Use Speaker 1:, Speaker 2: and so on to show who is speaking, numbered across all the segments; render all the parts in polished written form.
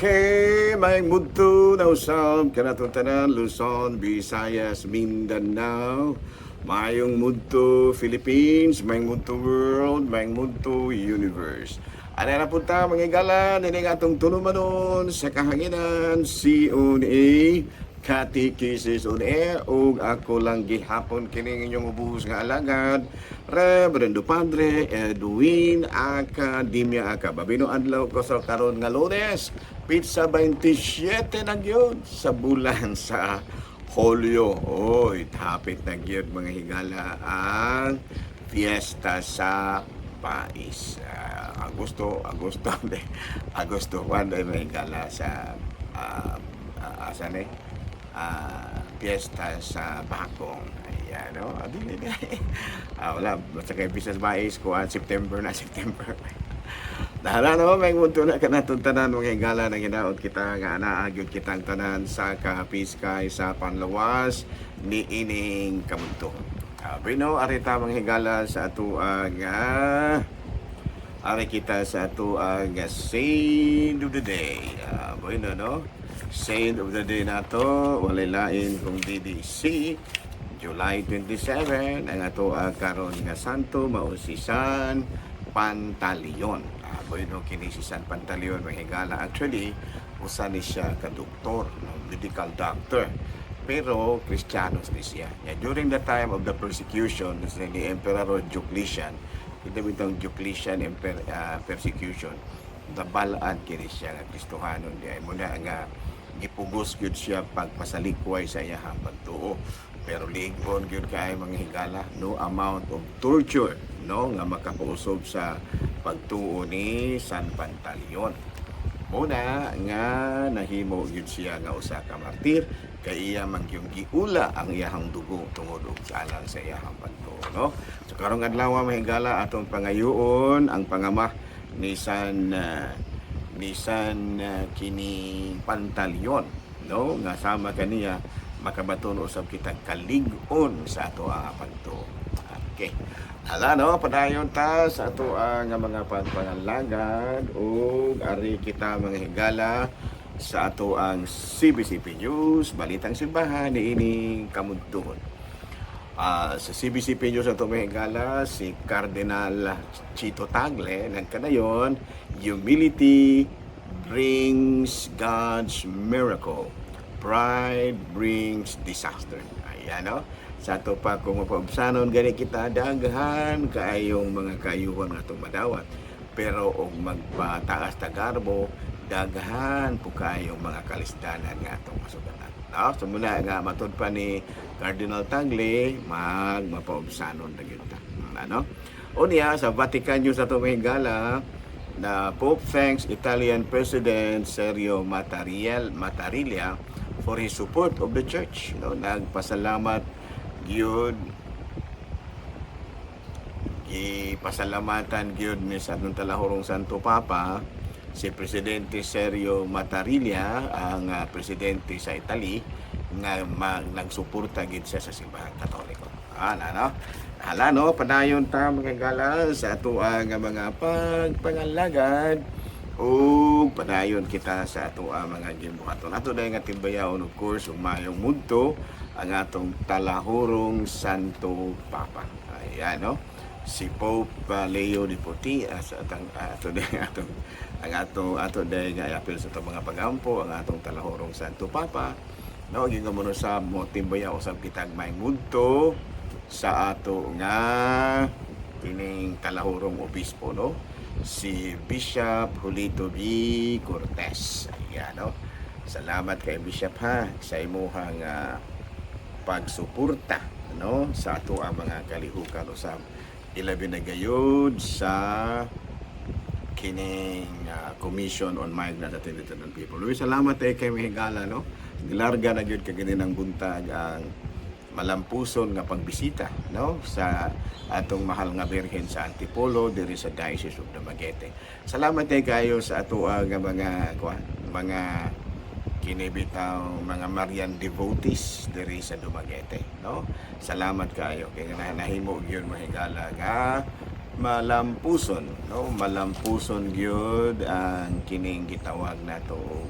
Speaker 1: Okay, maayong budto na usab kanatong tanan, Luzon, Visayas, Mindanao. Maayong mudto Philippines, maayong mudto world, maayong mudto universe. Ana na punta, mga higala, nining atong tulumanon sa kahanginan, CONA Catechesis on Air, ug ako lang gihapon kining inyong ubos nga alagad, Reverendo Padre Edwin Academia Aka. Babino adlaw ko sa karon nga Lunes, petsa 27 na gyud sa bulan sa Hulyo. Oy, hapit na gyud, mga higala, ang fiesta sa Pais. Agosto, Agosto, Agosto 1 ay, mga higala, sa asa ni? Piyesta sa Bakong. Ayan, no? Dili na. Wala. Basta kay Business Mais, kuan, September na, September. Dahala no, may mundo na kanatong tanan, mga higala, nang hinaot kita nga anaa gyud kitang tanan sa kapiskay sa panlawas ni ining kamunto. Bueno, arita, mga higala, sa ato nga ari kita sa ato ang saint of the day. Bueno, no? Saint of the day nato, walay lain kung DDC July 27, ang ato ang karon nga santo mao si San Pantaleon. Bueno, kini si San Pantaleon, mga higala, actually usa ni siya ka doktor, no? Medical doctor. Pero Kristiyanos ni siya. Yeah, during the time of the persecution ni Emperor Diocletian, ito bitong Diocletian persecution, nabalaan kini siya nga Kristohanon di ay muna nga gipugos gyud siya pagpasalikway sa iyahang pagtuo. Pero ligon gyud kay, mga higala, no amount of torture, no, nga makapausog sa pagtuo ni San Pantaleon. Muna nga nahimo gyud siya nga usa ka martir kay iya man gyud giula ang iyahang dugo tungod og sa alang sa iyahang pagtuo, no? So karong adlaw, mga higala, atong pangayoon ang pangama ni San kini Pantaleon, no, nga sama kaniya makabaton usab kita kalig-on sa ato ang pagtuo. Okay. Hala no, padayon ta sa ato ang mga pagpangalagad ug ari kita, mga higala, sa ato ang CBCP News, Balitang Simbahan niining kamuntuhon. Sa CBCP News ato, mga higala, si Cardinal Chito Tagle nagkanayon, "Humility brings God's miracle. Pride brings disaster." Ayan, no? Sa ato pa kung mapaubsanon gani kita, daghan kaayong mga kaayuhan nga atong madawat. Pero og magpataas ta garbo, daghan po kaayong mga kalisdanan nga atong masugatan. No? So muna nga matud pa ni Cardinal Tagle, magmapaubsanon na gyud ta. Ano? Unya sa Vatican News ato, mga higala, na Pope thanks Italian President Sergio Mattarella for his support of the church. No, nagpasalamat gyud, gipasalamatan gyud ni sa atong talahurong Santo Papa si Presidente Sergio Mattarella, ang presidente sa Italy, nga nagsuporta gid siya sa Simbahang Katoliko. Na no? Hala no, padayon ta, mga higala, sa ato ang mga pagpangalagad ug padayon kita sa ato ang mga gibuhaton. Ato dahil nga timbayaon, of course, ug maayong mudto ang atong talahurong Santo Papa. Ayan no. Si Pope Leo XIV, sa atang ato dahil atong ang ato ato dahil nga apil sa atong mga pagampo ang atong talahurong Santo Papa. No, gingon mo no sa mo timbaya usab kitag maayong mudto sa ato nga kining talahurong obispo, no, si Bishop Julito B. Cortez. Ayan, no. Salamat kay Bishop ha sa imuhang pagsuporta, no, sa ato ang mga kalihukan usab, ilabi na gayud sa kining Commission on Migrants at Interned People. Luis, salamat eh kay Mihigala, no. Gilarga na gyud kay ng buntag ang malampuson nga pagbisita, no, sa atong mahal nga Birhen sa Antipolo diri sa Diocese of Dumaguete. Salamat eh kayo sa ato nga mga kuan, mga kinibitaw mga Marian devotees diri sa Dumaguete, no. Salamat kayo kay nahimo gyud, mahigala, nga Malampuson, no? Malampuson gyud ang kining gitawag nato og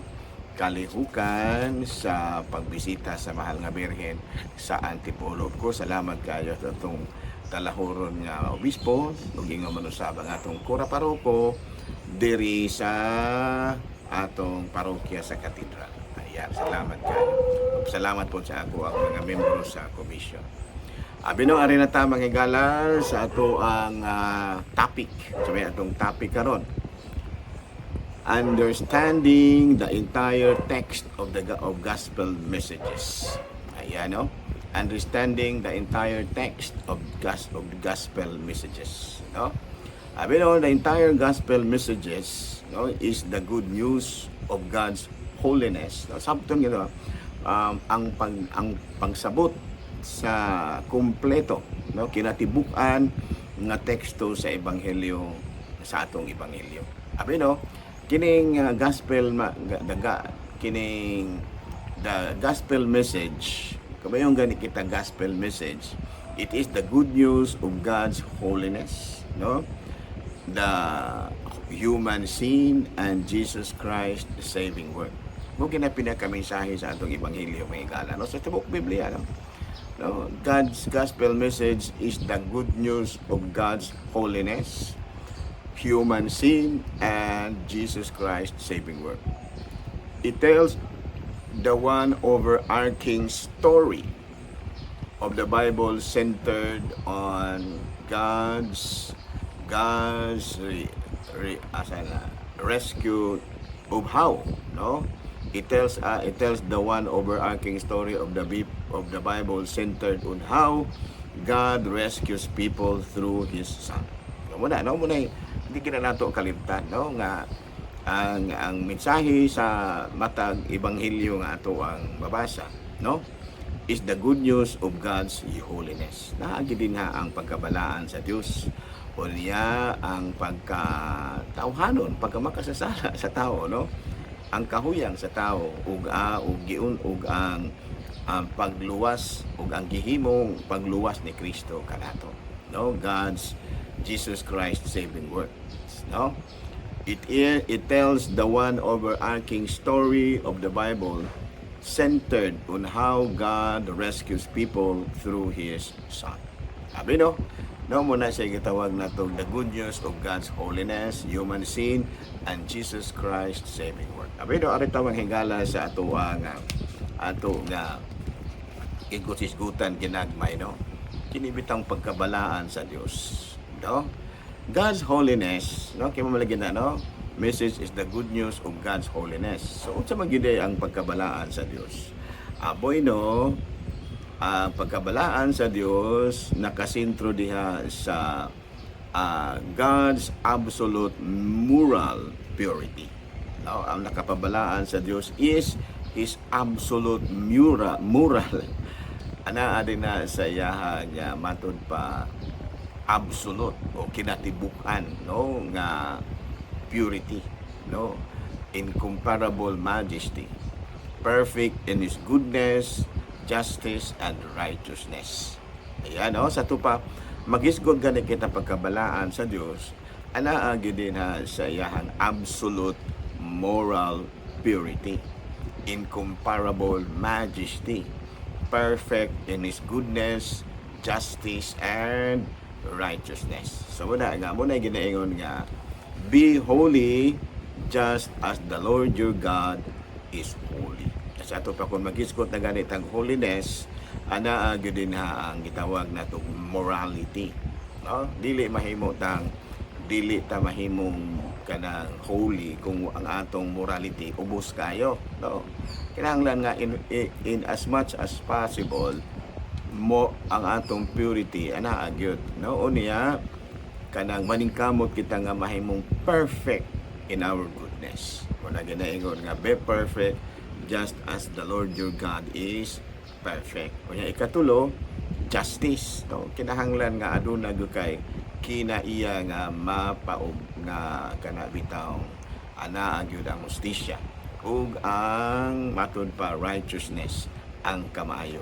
Speaker 1: kalihukan sa pagbisita sa Mahal nga Birhen sa Antipolo. Of course, salamat kayo sa atong talahuron nga obispo ug ingon man usab ang atong kura paroko diri sa atong parokya sa katedral. Ayan, salamat kayo. Salamat po sa ako ang mga membro sa commission. Abi no, ari na ta, mga higala, sa ato ang topic. Sa may atong topic karon. Understanding the entire text of gospel messages. Ayan, no? Understanding the entire text of gospel messages, no? Abi no, the entire gospel messages, no, is the good news of God's holiness. No, sabton gino ang pagsabot sa kumpleto, no, kinatibuk-an nga teksto sa ebanghelyo, sa atong ebanghelyo. Abi no, kining gospel ma, ga, daga kining the gospel message, kabayong gani kita gospel message, it is the good news of God's holiness, no, the human sin and Jesus Christ saving work. Mao kina pinakamensahe sa atong ebanghelyo, mga higala, no, sa tibuok Biblia, no. No, God's gospel message is the good news of God's holiness, human sin, and Jesus Christ saving work. It tells the one overarching story of the Bible centered on God's re, asa na, rescue of how, no? It tells the one overarching story of the Bible centered on how God rescues people through His Son. No, muna, no, muna, hindi kina nato kalimtan, no, nga ang mensahe sa matag ebanghelyo nga ato ang mabasa, no, is the good news of God's holiness. Naagi din ha ang pagkabalaan sa Dios o niya ang pagkatawhanon, pagkamakasasala sa tao, no? Ang kahuyang sa tao ug giun ug ang pagluwas ug ang gihimong pagluwas ni Kristo kanato. No? God's Jesus Christ saving works, no? It tells the one overarching story of the Bible centered on how God rescues people through His Son. Sabi no, no muna siya gitawag nato the good news of God's holiness, human sin, and Jesus Christ saving work. Abi no, ari tawang higala sa ato ang ato nga igutisgutan ginagmay, no. Kini bitang pagkabalaan sa Dios, no? God's holiness, no, kay mamalagi na, no? Message is the good news of God's holiness. So unsa man gyud ang pagkabalaan sa Dios? Aboy no, ang pagkabalaan sa Dios nakasentro diha sa God's absolute moral purity. No, ang nakapabalaan sa Dios is His absolute moral. Anaa din na sa iyaha nga matud pa absolute o kinatibuk-an, no, nga purity, no, incomparable majesty, perfect in His goodness, justice and righteousness. Ayan, no, sa tupa magisgod gani kita pagkabalaan sa Dios, anaa gyud din ha sa iyahang absolute moral purity, incomparable majesty, perfect in His goodness, justice, and righteousness. So muna nga, muna ginaingon nga, "Be holy just as the Lord your God is holy." Sa ato pa kung magisgot na ganit ang holiness, ana gyud din ha ang gitawag nato morality. No? Dili mahimo tang dili ta mahimong kanang holy kung ang atong morality ubos kayo, no? Kinahanglan nga in as much as possible mo ang atong purity ana gyud, no? Unya kanang maningkamot kita nga mahimong perfect in our goodness. Wala ginaingon nga, "Be perfect just as the Lord your God is perfect." Unya ikatulo, justice, no? Kinahanglan nga aduna gyud kay kinaiya nga mapaog nga kana bitaw anaa gyud ang hustisya ug ang matud pa righteousness, ang kamaayo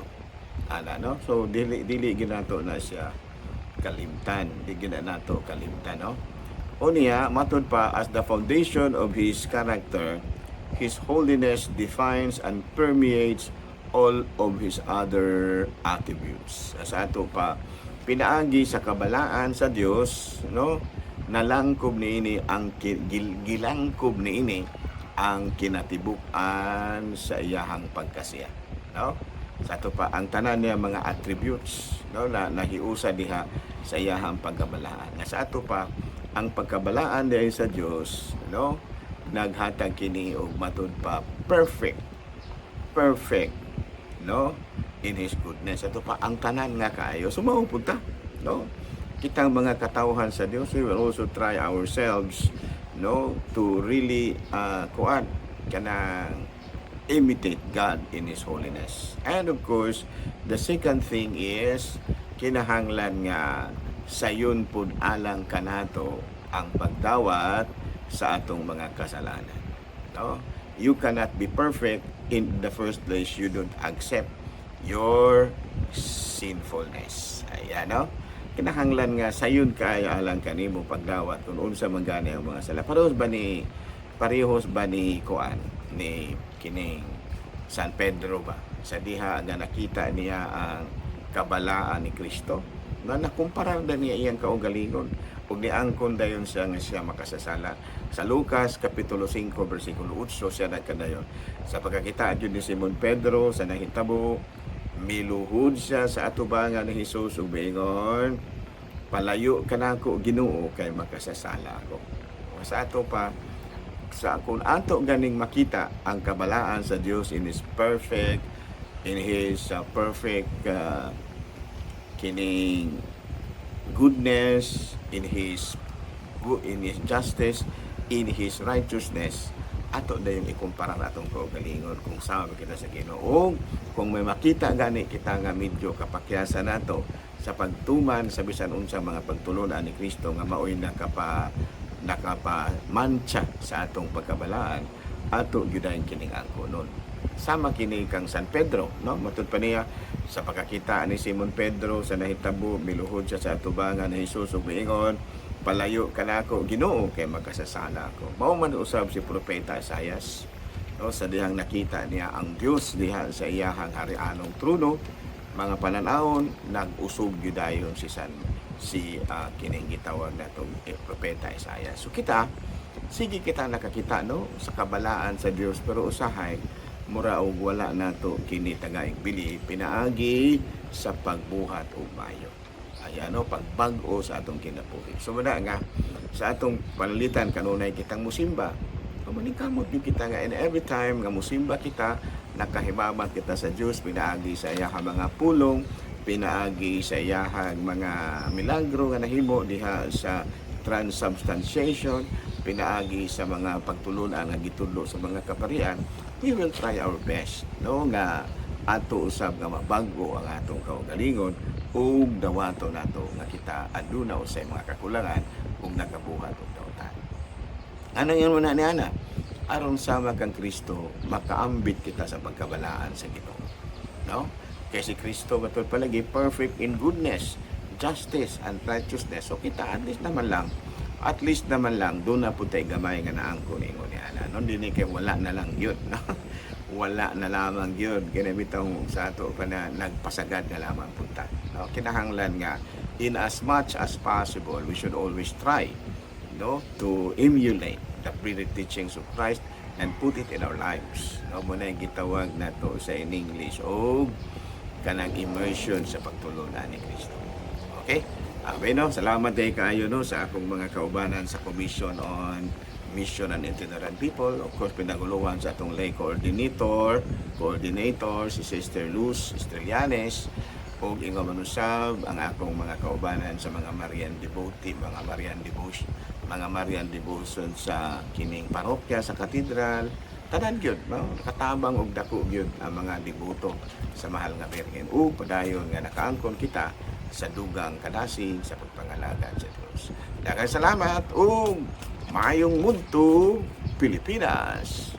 Speaker 1: ana, no? So dili dili ginato na siya Kalimtan, di gyud na nato kalimtan, no? Unya, matud pa, as the foundation of His character, His holiness defines and permeates all of His other attributes. Sa ato pa, pinaagi sa kabalaan sa Dios, no? Nalangkob niini ang gilangkob niini ang kinatibuk-an sa iyahang pagkasiya, no? Sa ato pa, ang tanan niya mga attributes, no, na nahiusa diha sa iyahang pagkabalaan. Nga sa ato pa, ang pagkabalaan diha sa Dios, no, naghatag kini og matud pa perfect perfect, no, in His goodness. Ato pa, ang tanan nga kaayo, so mao punta, no, kitang mga katawhan sa Dios, we will also try ourselves, no, to really kuan kanang imitate God in His holiness. And of course, the second thing is kinahanglan nga sayon pud alang kanato ang pagdawat sa atong mga kasalanan. No? You cannot be perfect in the first place you don't accept your sinfulness. Ayan, no? Kinahanglan nga sayon kaayo alang kanimo pagdawat kung unsa man gani ang mga sala. Parehos ba ni kuan ni kining San Pedro ba, sa diha nga nakita niya ang kabalaan ni Kristo na nakumpara na niya iyang kaugalingon ug niangkon dayon siya nga siya makasasala. Sa Lucas kapitulo 5 bersikulo 8 siya nagkadayon. Sa pagkakita jud ni Simon Pedro sa nahitabo, miluhod siya sa atubangan ni Jesus ug miingon, "Palayo kanako, Ginoo, kay makasasala ako." Sa ato pa, sa kung ato ganing makita ang kabalaan sa Dios in His perfect kining goodness, in His justice, in His righteousness, ato dayong ikumpara na atong kaugalingon kung sama kita sa Ginoo. Kung may makita gani kita nga medyo kapakyasan nato sa pagtuman sa bisan unsa mga pagtulunan ni Kristo nga maoy nakapa mantsa sa atong pagkabalaan, ato gyud ang kining angkonon. Sama kini kang San Pedro, no? Matud pa niya, sa pagkakita ni Simon Pedro sa nahitabo, miluhod siya sa atubangan ni Jesus ug miingon, "Palayo kanako, Ginoo, kay magkasasala ako." Mao man usab si propeta Isaias, no, sa dihang nakita niya ang Dios diha sa iyahang harianong trono, mga pananawon nag-usog gyud dayon si kining gitawag natong propeta Isaias. So kita, sige kita nakakita, no, sa kabalaan sa Dios, pero usahay mura og wala nato kini tagaing bili pinaagi sa pagbuhat og mayo. Ayan, no, pagbag-o sa atong kinabuhi. So muna nga sa atong panalitan kanunay kitang musimba, maningkamot gyud kita nga and every time nga musimba kita, nakahimamat kita sa Dios pinaagi sa iyahang mga pulong, pinaagi sa iyahang mga milagro nga nahimo diha sa transubstantiation, pinaagi sa mga pagtulunan nga gitudlo sa mga kaparian. We will try our best, no, nga ato usab nga mabago ang atong kaugalingon ug dawato nato nga kita aduna usay mga kakulangan ug nakabuhat og dautan. Ano yun muna ni Ana? Aron sama kang Kristo, makaambit kita sa pagkabalaan sa Ginoo. No? Kay si Kristo matud palagi perfect in goodness, justice, and righteousness. So kita, at least naman lang, duna pud tay gamay nga naangkon ingon ni Ana. No, dili kay wala na lang yun. No? Wala na lamang yun. Kaya bitong sa ato pa na nagpasagad na lamang punta. No? Kinahanglan nga, in as much as possible, we should always try, no, to emulate the pretty teachings of Christ and put it in our lives. No, mao na yung gitawag nato sa in English og kanang immersion sa pagtulunan ni Kristo. Okay? Amen, no? Salamat day kaayo, no, sa akong mga kaubanan sa Commission on Mission and Itinerant People. Of course, pinaguluhan sa atong lay coordinator si Sister Luz Estrellanes, ug ingon man usab ang akong mga kaubanan sa mga Marian devotee, mga Marian devotion sa kining parokya sa katedral. Tanan gyud, no? Nakatabang og dako gyud ang mga deboto sa Mahal nga Birhen ug padayon nga nakaangkon kita sa dugang kadasig sa pagpangalagad sa Dios. Daghang salamat ug maayong mudto, Pilipinas.